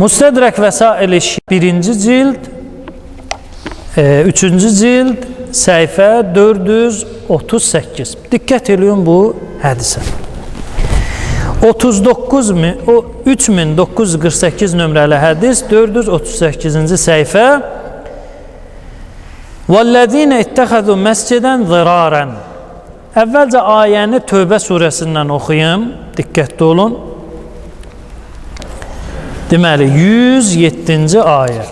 Müstədrək Vəsail-i 1-ci cild, 3-cü cild, səhifə 438. Diqqət eləyin bu hədisə. 3948 nömrəli hədis, 438-ci səhifə. وَالَّذ۪ينَ اتَّخَذُوا مَسْجِدًا ضِرَارًا. Əvvəlcə ayəni Tövbə surəsindən oxuyum. Diqqətli olun. Deməli, 107-ci ayə.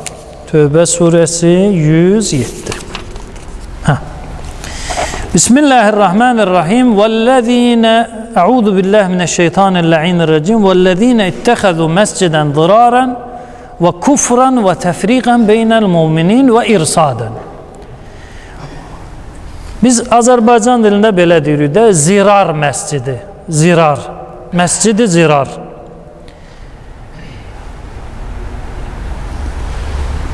Tövbə surəsi 107. Hə. Bismillahirrahmanirrahim. وَالَّذ۪ينَ Euzu billahi mineşşeytanirracim. وَالَّذ۪ينَ اتَّخَذُوا مَسْجِدًا ضِرَارًا وَكُفْرًا وَتَفْرِيقًا بَيْنَ الْمُؤْمِنِينَ وَإِرْصَادًا. Biz Azərbaycan dilində belə deyirik də, zirar məscidi, zirar, məscidi zirar.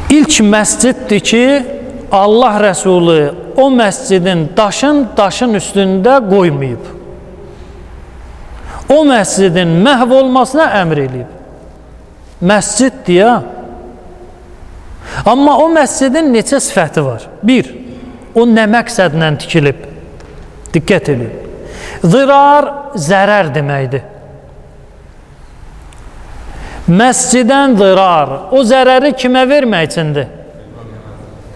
İlk məsciddir ki, Allah Rəsulü o məscidin daşın üstündə qoymayıb. O məscidin məhv olmasına əmr eləyib. Məsciddir ya. Amma o məscidin neçə sifəti var? Bir, o nə məqsədlə tikilib? Diqqət edin. Zirar, zərər deməkdir. Məscidən zirar, o zərəri kimə vermək üçündür?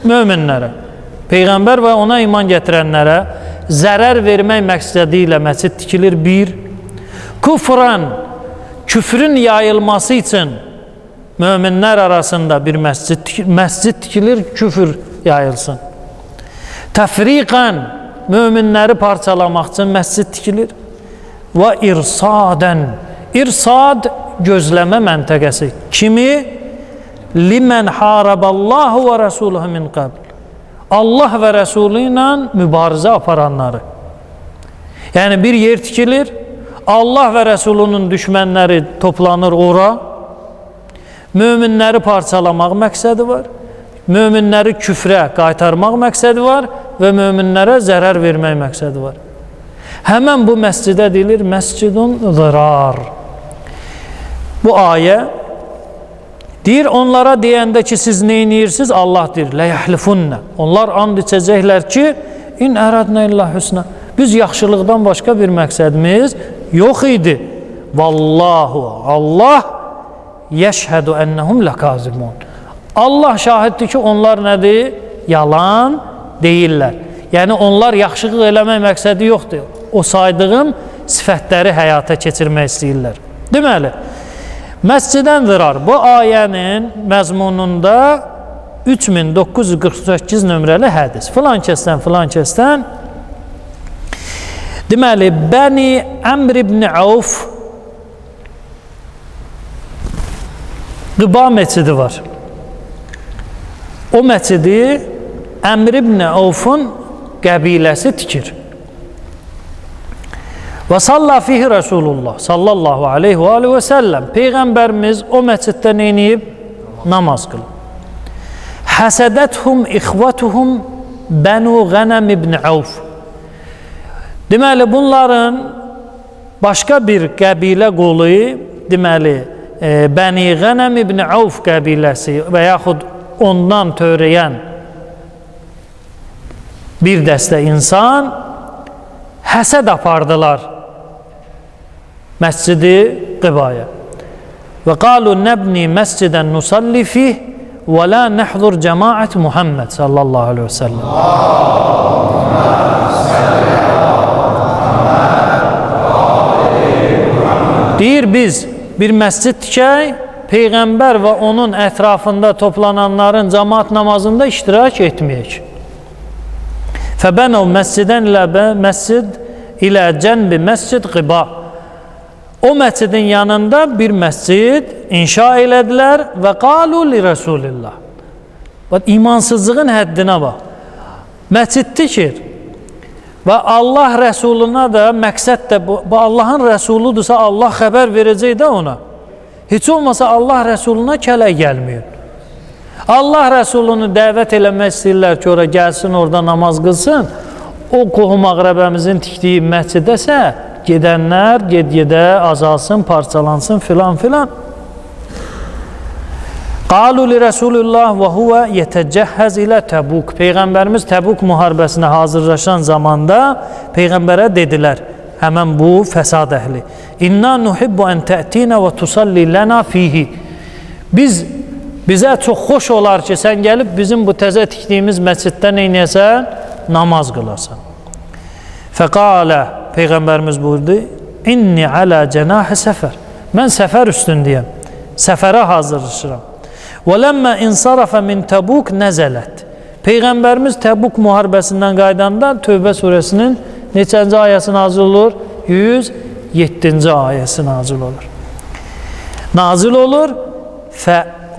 Möminlərə. Peyğəmbər və ona iman gətirənlərə zərər vermək məqsədi ilə məscid tikilir. Bir, kufran, küfrün yayılması üçün möminlər arasında bir məscid tikilir, küfür yayılsın. Təfriqən, möminləri parçalamaq üçün məscid tikilir. Və irsadən, irsad gözləmə məntəqəsi. Kimi? Limən haraballahu və rəsuluhu min qəbl. Allah və Rəsulü ilə mübarizə aparanları. Yəni bir yer tikilir, Allah və Rəsulunun düşmənləri toplanır ora, möminləri parçalamaq məqsədi var, möminləri küfrə qaytarmaq məqsədi var və möminlərə zərər vermək məqsədi var. Həmən bu məscidə deyilir məscidun zirar. Bu ayə deyir onlara deyəndə ki, siz nə edirsiniz? Allah deyir, ləyəhlifunnə. Onlar and içəcəklər ki, in əradnə illə hüsnə. Biz yaxşılıqdan başqa bir məqsədimiz yox idi. Vallahu, Allah yəşhədu ennəhum ləkazibun. Allah şahiddir ki, onlar nədir? Yalan deyirlər. Yəni onlar yaxşılıq eləmək məqsədi yoxdur. O saydığım sifətləri həyata keçirmək istəyirlər. Deməli, məscidən zirar. Bu ayənin məzmununda 3948 nömrəli hədis. Filan kəsdən, filan kəsdən. Deməli, Bəni Əmr ibn Avf Qıba məscidi var. O məscidi Əmr ibn Avfun qəbiləsi tikir. Və salla fihi Rasulullah sallallahu aleyhi və aleyhi və səlləm. Peyğəmbərimiz o məsciddə nə edib? Namaz qılıb. Həsədəthum ixvatuhum Bənu Qənəm ibn Avf. Deməli, bunların başqa bir qəbilə qolu, deməli, Bəni Qənəm ibn Avf qəbiləsi və yaxud ondan törəyən bir dəstə insan həsəd apardılar Məscidi Qibaya. Və qalu nəbni məscidən nusalli fih və la nəhzur cəmaət Muhammed sallallahu aleyhi və səlləm. Deyir biz bir məscid tikək, Peyğəmbər və onun ətrafında toplananların cəmaat namazında iştirak etməyək. Fəbənəv məscidən ilə məscid ilə cənbi məscid Qiba. O məscidin yanında bir məscid inşa elədilər və qalu li Rəsulillah. Bax, imansızlığın həddinə bax. Məscid tikir və Allah Rəsuluna da məqsəd də bu Allahın Rəsuludursa Allah xəbər verəcək də ona. Heç olmasa Allah Rəsuluna kələk gəlməyir. Allah Rəsulunu dəvət eləmək istəyirlər ki, ora gəlsin, orada namaz qılsın. O qohum əqrəbəmizin tikdiyi məscidəsə gedənlər ged-gedə azalsın, parçalansın filan filan. Qalu li Rasulullah və huve yetecehhez ilə Təbuk. Peyğəmbərimiz Təbuk müharibəsinə hazırlaşan zamanda peyğəmbərə dedilər, həmən bu fəsad əhli. İnna nuhibbu en tə'tina və tusalli lana fihi. Bizə çox xoş olar ki, sən gəlib bizim bu təzə tikdiyimiz məsciddə nə eləyəsən? Namaz qılasan. Fəqalə, Peyğəmbərimiz buyurdu, İnni alə cənahı səfər. Mən səfər üstündəyəm. Səfərə hazırlaşıram. Və ləmmə insarafa min Təbuk nəzələt. Peyğəmbərimiz Təbuk müharibəsindən qaydanda Tövbə surəsinin neçənci ayəsi nazil olur? 107-ci ayəsi nazil olur. Nazil olur.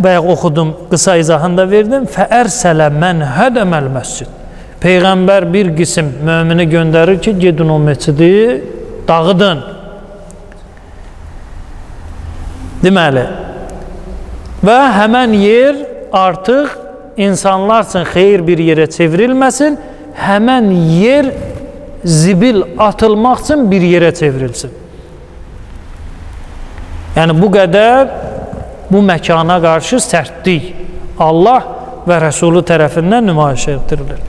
Bayaq oxudum, qısa izahını da verdim. Fəərsələ mən hədəməl məscid. Peyğəmbər bir qism mümini göndərir ki, gedin o məscidi dağıdın. Deməli, və həmən yer artıq insanlar üçün xeyir bir yerə çevrilməsin, həmən yer zibil atılmaq üçün bir yerə çevrilsin. Yəni, bu qədər bu məkana qarşı sərtlik Allah və Rəsulu tərəfindən nümayiş etdirilir.